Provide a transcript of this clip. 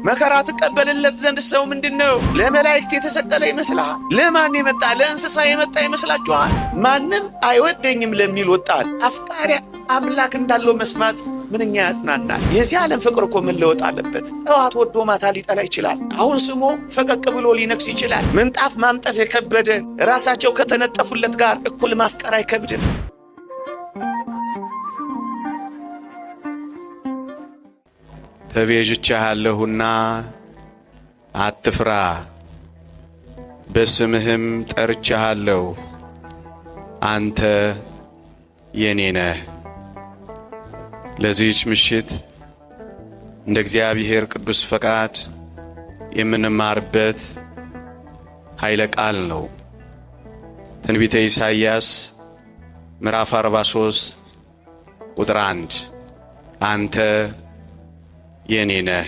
መከራ ትቀበልለት ዘንድ ሰው ምንድን ነው? ለመላእክት የተሰቀለ ይመስልሃል? ለማን የመጣ ለእንስሳ የመጣ ይመስላችኋል? ማንም አይወደኝም ለሚል ወጣት አፍቃሪ አምላክ እንዳለው መስማት ምንኛ ያጽናናል። የዚህ ዓለም ፍቅር እኮ መለወጥ አለበት። ጠዋት ወዶ ማታ ሊጠላ ይችላል። አሁን ስሞ ፈቀቅ ብሎ ሊነክስ ይችላል። ምንጣፍ ማንጠፍ የከበደ ራሳቸው ከተነጠፉለት ጋር እኩል ማፍቀር አይከብድም። ተቤዥቼሃለሁና አትፍራ፣ በስምህም ጠርቼሃለሁ፣ አንተ የኔ ነህ። ለዚህች ምሽት እንደ እግዚአብሔር ቅዱስ ፈቃድ የምንማርበት ኃይለ ቃል ነው። ትንቢተ ኢሳይያስ ምዕራፍ 43 ቁጥር 1 አንተ የኔ ነህ።